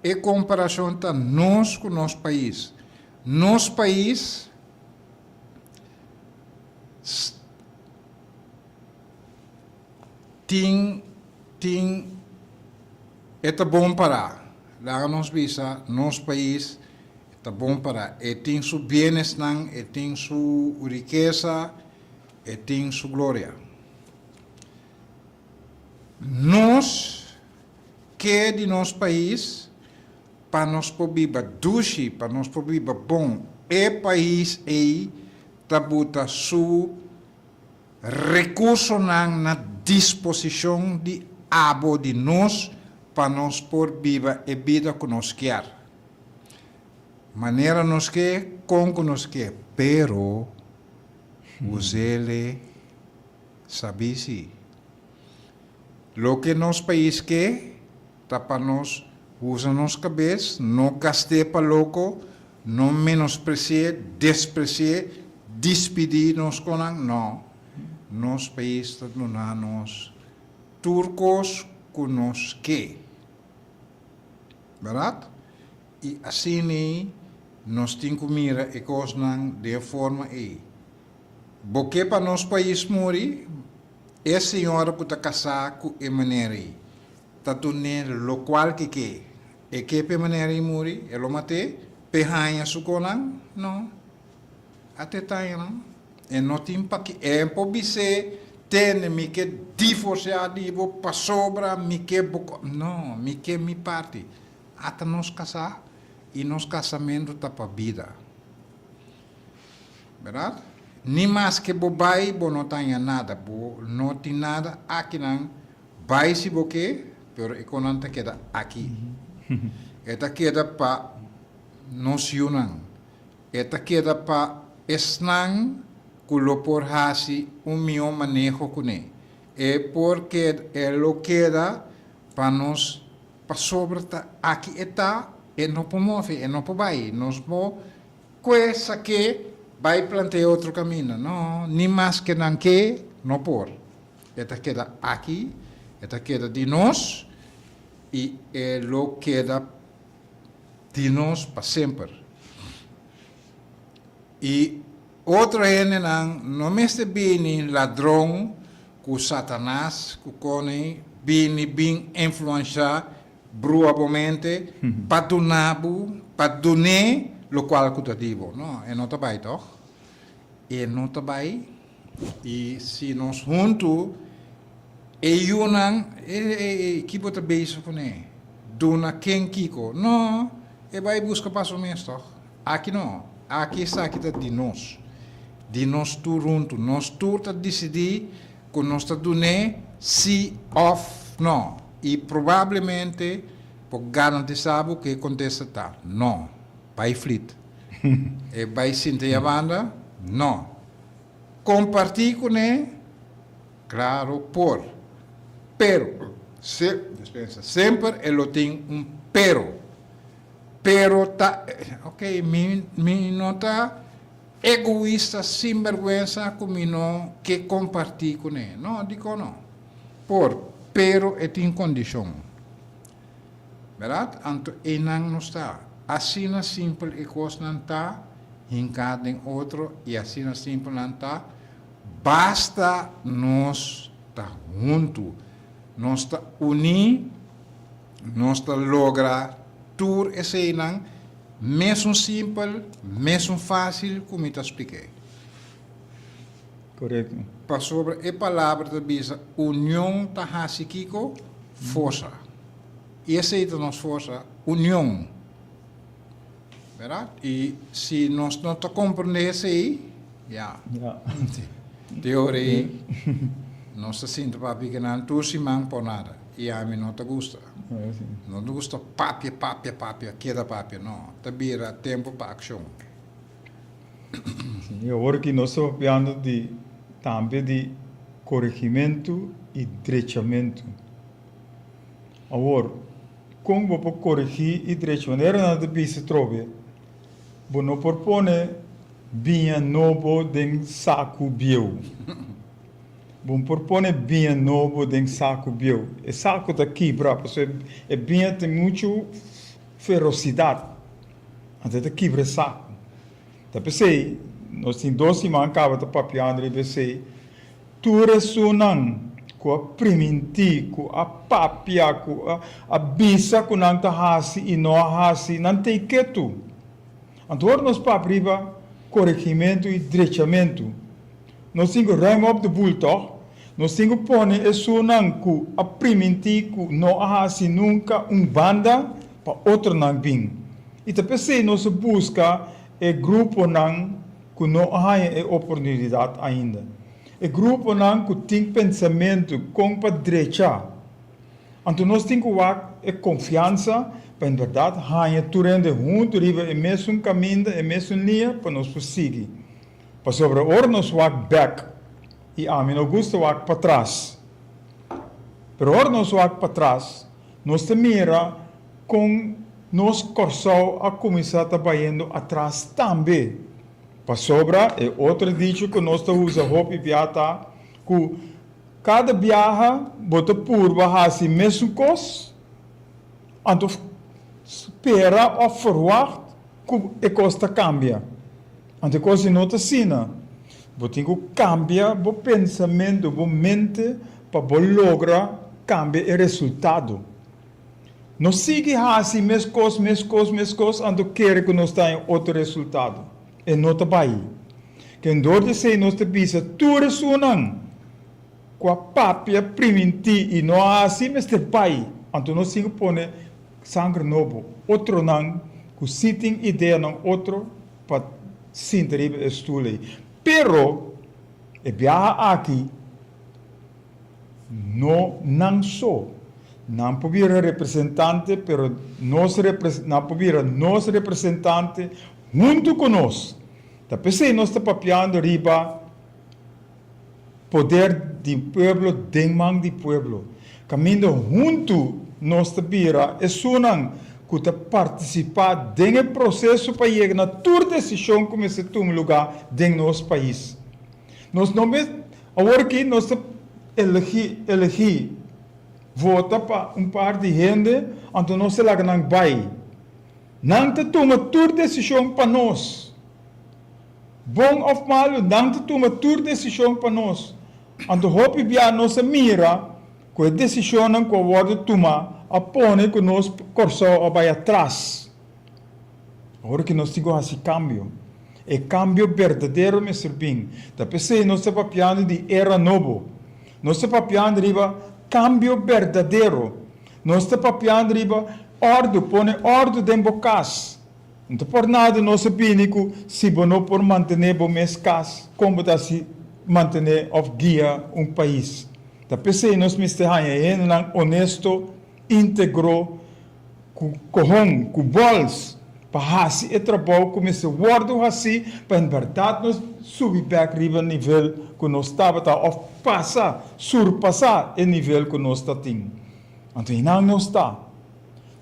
[SPEAKER 2] E komparashon ta nos ku nos pais. Nos pais tin tin e ta bon pará. Laga nos bisa nos pais e ta bon pará. E tin su bienesnan, e tin su rikesa, e tin su gloria. Nos ke di nos pais pa nos por biba dushi, pa nos por biba bon. E pais ei ta buta su rekursonan na disposishon di abo, di nos, pa nos por biba e bida ku nos kier. Manera nos ke, kon ku nos ke, pero us'ele sabí si. Loke nos pais ke ta pa nos usa nos kabes, no gast'é pa loko, no menospresi'é, despresi'é, dispidí nos konan, no. Nos pais ta duna nos tur kos ku nos ke. Bèrdat? I asina nos tin ku mira e kosnan den e forma ei. Bo ke pa nos pais muri? E señora ku ta kasá ku e manera ei ta dun'é lokual ke ke. E ke p'e manera ei muri, e lo mat'é p'e haña su konan? No. Ata e taña nan. E no tin paki. E por bis'é, Tene, mi ke divorsiá di bo pasobra mi ke bo ko. No, mi ke mi parti. Ata nos kasá i nos kasamentu ta pa bida. Berdad? Ni maske bo bai bo no ta haña nada, bo no tin nada akinan, bai si bo ke, pero e konan ta keda aki. E ta keda pa nos yunan, e ta keda pa esnan ku lo por hasi un mihó maneho kuné. E por keda, e lo keda pa nos pasobra ta aki e ta, e no por move, e no por bai. Nos bo Kue sa ke bai plantea otro kaminda. No, ni maske nan ke, no por. E ta keda aki, e ta keda di nos i e lo keda di nos pa semper. I otro hendenan no mester bini ladron ku Satanas ku kone bini bin influenshá brua bo mente pa duna bo, pa dun'é lokual ku ta di bo. No, e no ta bai tòg. E no ta bai. I si nos huntu e yunan, e e e ki bo ta bezig kuné? Duna ken kiko? No, e bai buska pa su mes tòg. Aki no, aki esaki ta di nos, di nos tur huntu. Nos tur ta disidí ku nos ta dun'é sí òf no. I probablemente por garantisá bo ku e kontesta ta no. Bai flit. E bai sinta e banda? No. Kompartí kuné? Klaro por. Pero, se, dispensa, semper e lo tin un pero. Pero ta, ok, mi, mi no ta egoista sinbergwensa ku mi no ke kompartí kuné. No, dikon no? Por, pero e tin kondishon. Bèrdat? Anto einan nos ta. Asina simpel e kosnan ta, hinká den otro i asina simpel nan ta, basta nos ta huntu, nos ta uní, nos ta logra tur eseinan mesun simpel, mesun fásil ku mi ta splik'é.
[SPEAKER 1] Korekto.
[SPEAKER 2] Pasobra e palabra ta bisa union ta hasi kiko? Forsa. I esei ta nos forsa, union. Bèrdat? I si nos no ta komprendé esei, ya. Te ora ei nos ta sinti papia ku nan tur siman por nada. I ami no ta gusta. No ta gusta papia, papia, papia, keda papia. No, ta bira tempu pa akshon.
[SPEAKER 1] I awor ki nos ta papiando di tambe di koregimentu i drechamentu. Awor, kon bo por koregí i drecha? Manera nan ta bisa trobe, bo no por pone biña nobo den saku bieu. Bo no por pone biña nobo den saku bieu. E saku ta kibra, pasobra e biña tin muchu ferosidat. Anto e ta kibra e saku. Ta p'esei, nos tin dos siman kaba ta papiando riba esei, tur esunnan ku a primintí, ku a papia, ku a bisa ku nan ta hasi i no a hasi, nan t'ei ketu. Anto ora nos papia riba koregimentu i drechamentu, nos tin ku ruim op de boel, tòg? Nos tin ku pone esunnan ku a primintí ku no a hasi nunka un banda pa otronan bin. I ta p'esei nos a buska e gruponan ku no a haña e oportunidat ainda. E gruponan ku tin pensamentu kon pa drecha. Anto nos tin ku wak e konfiansa pa en bèrdat haña tur hende huntu riba e mesun kaminda, e mesun liña pa nos por sigui. Pasobra ora nos wak bèk, i ami no gusta wak patras, pero ora nos wak patras, nos ta mira Kon nos Kòrsou a kuminsá ta bayendo atras tambe? Pasobra e otro dicho ku nos ta usa hopi bia ta ku kada biaha bo ta purba hasi mesun kos, anto spera òf ferwagt ku e kos ta kambia. Anto e kos no ta asina. Bo tin ku kambia bo pensamentu, bo mente pa bo logra kambia e resultado. No sigui hasi meskos, meskos, meskos, anto kere ku nos ta haña otro resultado. E no ta bai. Ken dor di esei nos ta bisa tur esunnan ku a papia, primintí i no a hasi mester bai. Anto nos tin ku pone sanger nobo, otronan ku sí tin ideanan otro pa sinta riba e stul ei. Pero e biaha aki. No nan so. Nan por bira representante, pero nos nan por bira nos representante huntu ku nos. Ta p'esei nos ta papiando riba poder di pueblo den man di pueblo. Kaminda huntu nos ta bira esunnan ku ta partisipá den e proseso pa yega na tur desishon ku mester tuma lugá den nos pais. Nos no mes, awor aki nos ta elegí, elegí, vota pa un par di hende, anto nos ta laga nan bai. Nan ta tuma tur desishon pa nos. Bon òf malu, nan ta tuma tur desishon pa nos. Anto hopi bia nos a mira ku e desishonnan ku a wòrdu tumá a pone ku nos Kòrsou a bai atras. Ora ku nos tin ku hasi kambio, e kambio berdadero mester bin. Ta p'esei nos ta papiando di era nobo. Nos ta papiando riba kambio berdadero. Nos ta papiando riba òrdu, pone òrdu den bo kas. No ta por nada nos a bini ku si bo no por mantené bo mes kas, kon bo ta hasi mantené òf guia un pais? Ta p'esei nos mester haña hendenan onesto, íntegro, ku kohon, ku bòls, pa hasi e trabou ku mester wòrdu hasí pa en bèrdat nos subi bèk riba nivel ku nos tabata òf pasa, surpasá e nivel ku nos ta tin. Anto einan nos ta.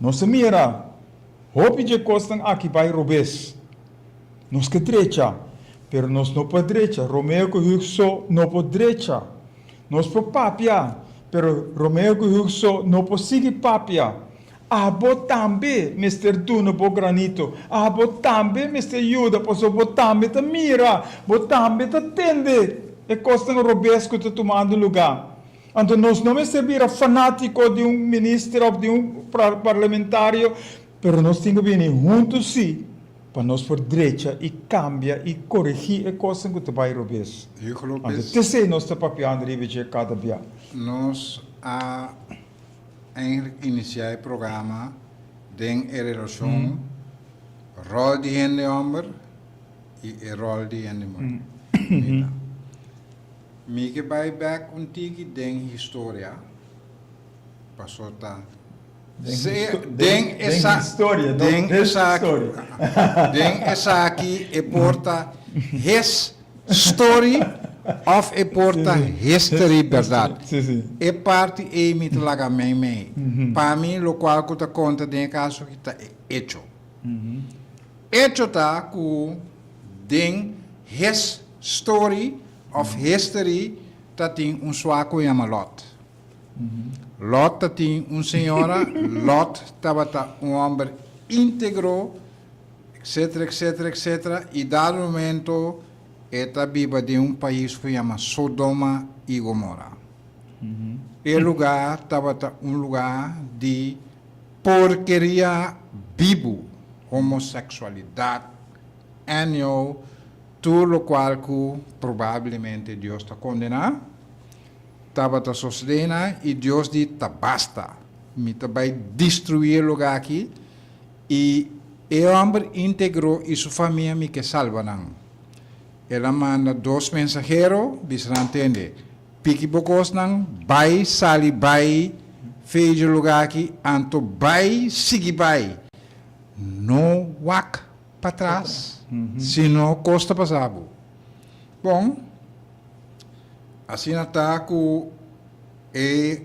[SPEAKER 1] Nos a mira hopi dje kosnan aki bai robes. Nos ke drecha, pero nos no por drecha. Romeo ku Hugh so no por drecha. Nos por papia, pero Romeo ku Hugh so no por sigui papia. Abo tambe mester duna bo granito. Abo tambe mester yuda, pasobra bo tambe ta mira, bo tambe ta tende e kosnan robes ku ta tumando lugá. Anto nos no mester bira fanátiko di un minister òf di un parlamentario, pero nos tin ku bini huntu sí pa nos por drecha i kambia i koregí e kosnan ku ta bai robes.
[SPEAKER 2] Hugo
[SPEAKER 1] Anto
[SPEAKER 2] Lopez.
[SPEAKER 1] t'esei nos ta papiando riba dje kada bia.
[SPEAKER 2] Nos a eigenlijk inisiá e programa den e relashon ròl di hende hòmber i e ròl di hende muhé. Mira. Mi ke bai bek un tiki den historia, paso ta den den esaki e por ta his story of e por ta history berdad. E parti ei mi ta laga mei mei. Pa mi lokual ku ta konta den e kaso aki ta e echo. Echo ta ku den his story of history ta tin un sua ku yama Lot. Lot ta tin un señora, Lot tabata un homber íntegro, etcétera, etcétera, etcétera, y dado momento e ta biba den un pais ku yama Sodoma y Gomora. E lugar tabata un lugar di porkeria bibu, homosexualidad, anyhow, Tur lokual ku probablemente Dios ta kondená, tabata sosodé na, i Dios di, Ta basta! Mi ta bai destruí e lugá akí, i e hòmber íntegro i su famia mi ke salba nan. El a manda dos mensahero, bisa nan, Tende, piki bo kosnan, bai sali bai fei dje lugá akí, anto bai sigui bai, no wak patras, sino kos ta pasa bo. Bon, asina ta ku e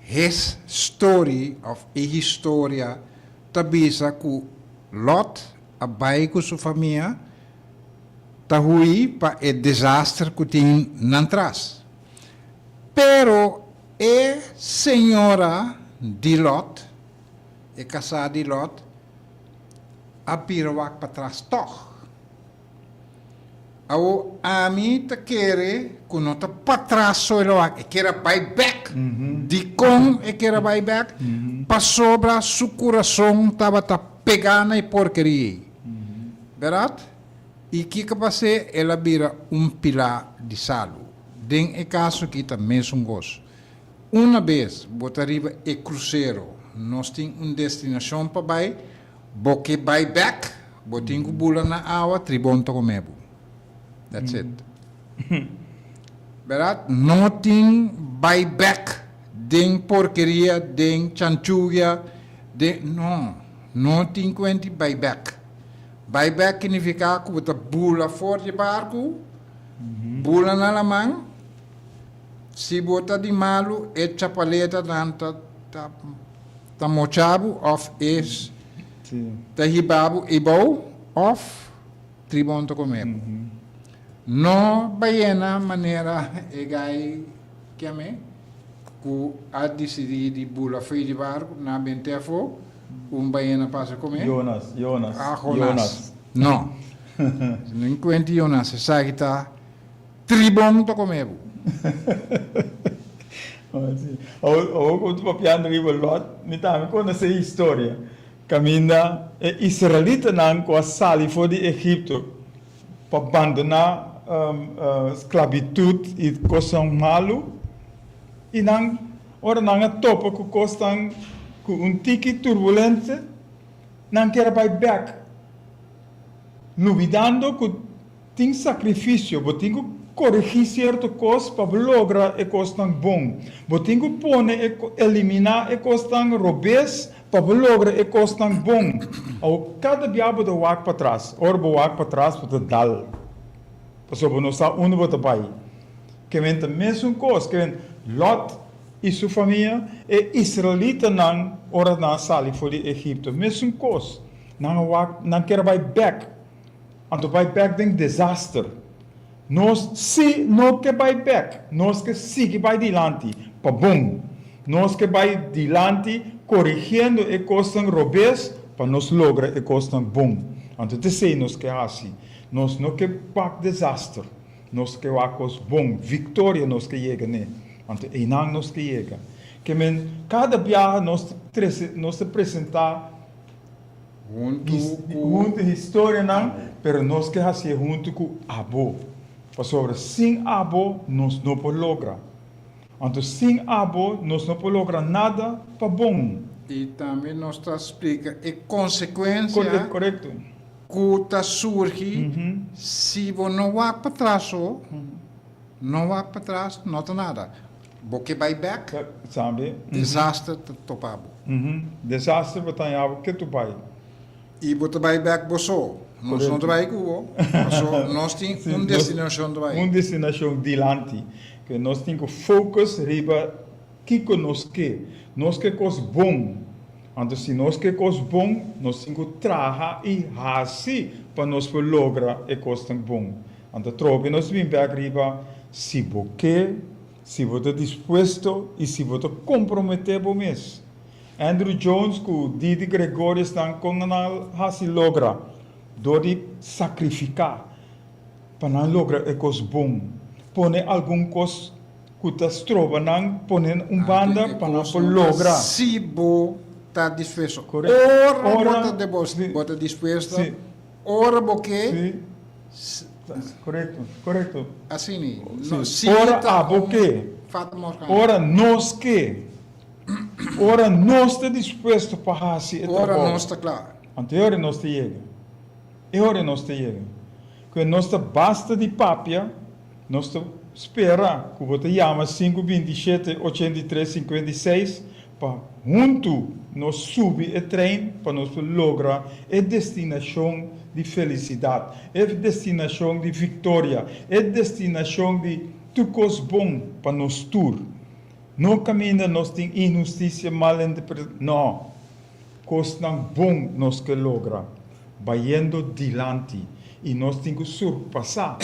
[SPEAKER 2] his story of e historia ta bisa ku Lot a bai ku su famia ta hui pa e desaster ku tin nan tras. Pero e señora di Lot, e kasá di Lot, a bira wak patras tòg. Awo ami ta kere ku no ta patras so el a wak, e kier a bai bèk. Dikon e kier a bai bèk? Pasobra su kurason tabata pegá na e porkeria ei. Bèrdat? I kiko pas'é? El a bira un pilá di salu. Den e kaso aki ta mesun kos. Una bes bo ta riba e krusero, nos tin un destinashon pa bai, bo ke bai bèk, bo tin ku bula na awa, tribon ta kome bo. That's it. Bèrdat? No tin bai bèk den porkeria, den chanchugia, den, no. No tin kuenti bai bèk. Bai bèk signifiká ku bo ta bula for di e barku, bula na laman, Si bo ta di malu, e chapaletanan ta ta ta mocha bo òf e ta hiba bo ebou òf tribon ta kome bo. No bayena manera e gai keme ku a disidí di bula fo'i di barku na bent'é afó, un bayena pasa kome.
[SPEAKER 1] Jonas, Jonas,
[SPEAKER 2] Ah, Jonas. No. No kuenti Jonas, esaki ta tribon ta kome bo.
[SPEAKER 1] Awor ku bo ta papiando riba Lot, mi tambe konosé e historia kaminda e israelitanan ku a sali for di Egipto pa bandoná sklabitut i kosnan malu, i nan ora nan a topa ku kosnan ku un tiki turbulente, nan kier a bai bèk, lubidando ku tin sakrifisio, bo tin ku koregí sierto kos pa bo logra e kosnan bon. Bo tin ku pone e eliminá e kosnan robes pa bo logra e kosnan bon. Awor, kada bia bo ta wak patras. Ora bo wak patras, bo ta dal, pasobra bo no sa unda bo ta bai. Ke men ta mesun kos, ke men Lòt i su famia, e israelitanan ora nan a sali for di Egipto, mesun kos. Nan a wak, nan kier a bai bèk. Anto bai bèk den desaster. Nos sí no ke bai bèk, nos ke sigui bai dilanti pa bon. Nos ke bai dilanti korigiendo e kosnan robes pa nos logra e kosnan bon. Anto t'esei nos ke hasi. Nos no ke wak desaster, nos ke wak kos bon, viktoria nos ke yega n'e. Anto einan nos ke yega. Ke men kada biaha nos ta trese, nos ta presentá.
[SPEAKER 2] Huntu ku.
[SPEAKER 1] Huntu historianan, pero nos ke hasié huntu ku abo. Pasobra sin abo nos no por logra. Anto sin abo nos no por logra nada pa bon.
[SPEAKER 2] I tambe nos ta splika e konsekuensia.
[SPEAKER 1] Korekto.
[SPEAKER 2] Ku ta surgi si bo no wak patras so, no wak patras no ta nada. Bo ke bai bek,
[SPEAKER 1] Sabi.
[SPEAKER 2] desaster ta topa bo.
[SPEAKER 1] Desaster bo ta haña bo ke tu bai.
[SPEAKER 2] I bo ta bai bek bo so. Nos no ta bai ku bo, paso nos tin un destinashon ta bai.
[SPEAKER 1] Un destinashon dilanti. Ke nos tin ku focus riba kiko nos ke. Nos ke kos bon. Anto si nos ke kos bon, nos tin ku traha i hasi pa nos por logra e kosnan bon. Anto trobe nos bin bek riba si bo ke, si bo ta dispuesto i si bo ta komprometé bo mes. Andrew Jones ku Didi Gregorius nan kon nan a hasi logra? Dor di sakrifiká pa nan logra e kos bon. Pone algun kos ku ta stroba nan pone un banda pa nan por logra.
[SPEAKER 2] Si bo ta dispuesto. Ora bo ta dispuesto, ora bo ke.
[SPEAKER 1] Korekto, korekto.
[SPEAKER 2] Asina,
[SPEAKER 1] no, si Ora ta abo un ke,
[SPEAKER 2] fata morgana.
[SPEAKER 1] ora nos ke, ora nos ta dispuesto pa hasi e
[SPEAKER 2] Ora
[SPEAKER 1] trabou,
[SPEAKER 2] nos ta kla.
[SPEAKER 1] anto e ora nos ta yega. E ora nos ta yega. Ku nos ta basta di papia, nos ta spera ku bo ta yama sinku 27 83 56 Pa huntu nos subi e trein pa nos por logra e destinashon di felisidat, e destinashon di viktoria, e destinashon di tur kos bon pa nos tur. No kaminda nos tin inhustisia, malinterpretashon, no. Kosnan bon nos ke logra, bayendo dilanti, i nos tin ku surpasá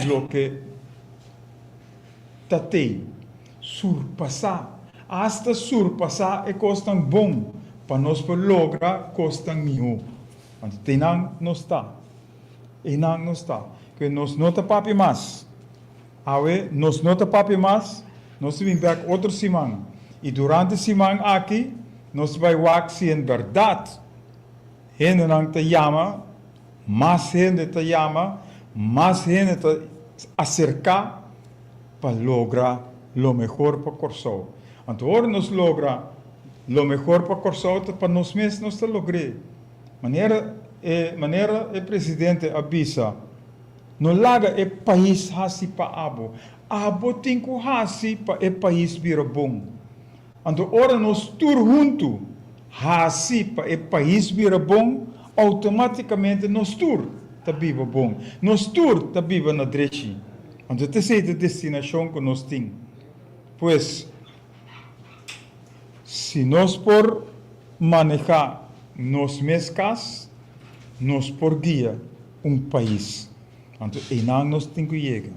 [SPEAKER 1] loke ta tei. Surpasá, asta surpasá e kosnan bon pa nos por logra kosnan mihó. Anto ta einan nos ta. Einan nos ta. Ke nos no ta papia mas. Awe nos no ta papia mas, nos ta bin bèk otro siman. I durante siman aki nos ta bai wak si en bèrdat hendenan ta yama, mas hende ta yama, mas hende ta aserká pa logra lo mehor pa Kòrsou. Anto ora nos logra lo mehor pa Kòrsou ta pa nos mes nos ta logr'é. Manera e manera e presidente a bisa, no laga e pais hasi pa abo, abo tin ku hasi pa e pais bira bon. Anto ora nos tur huntu hasi pa e pais bira bon, outomátikamente nos tur ta biba bon. Nos tur ta biba na drechi. Anto t'esei ta destinashon ku nos tin. Pues, si nos por manehá nos mes kas, nos por guia un pais. Anto einan nos tin ku yega.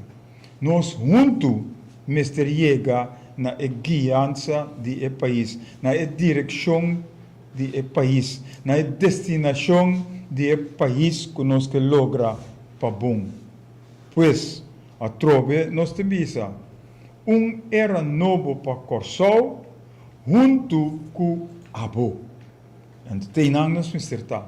[SPEAKER 1] Nos huntu mester yega na e guiansa di e pais, na e direkshon di e pais, na e destinashon di e pais ku nos ke logra. pa bon. Pues, atrobe nos ta bisa, un era nobo pa Kòrsou huntu ku abo. Anto te einan nos mester ta.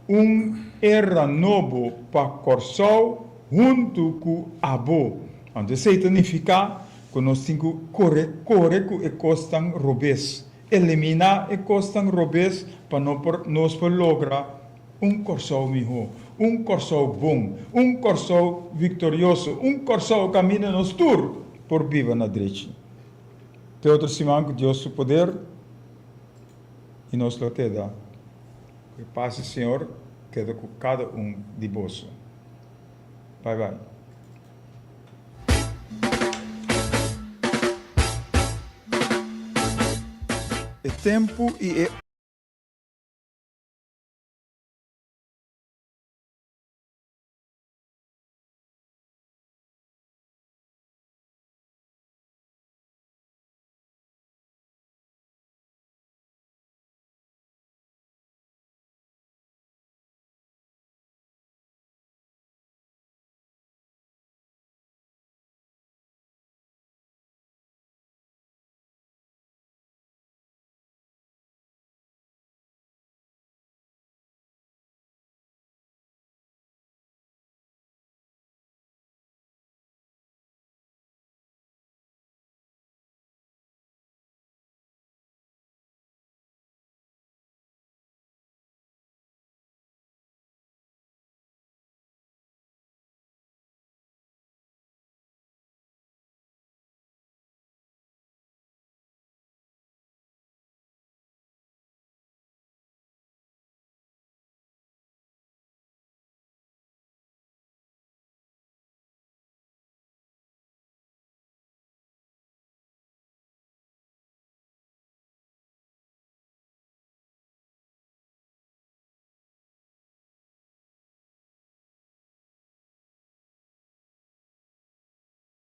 [SPEAKER 1] Un era nobo pa Kòrsou huntu ku abo. Anto esei ta nifiká ku nos tin ku kore kore ku e kosnan robes, eliminá e kosnan robes pa no por nos por logra un Kòrsou mihó, un Kòrsou bon, un Kòrsou viktorioso, un Kòrsou kaminda nos tur por biba na drechi. Te otro siman ku Dios su poder i nos lo keda. Ku e pas di Señor keda ku kada un di boso. Bai bai. E tempu i e.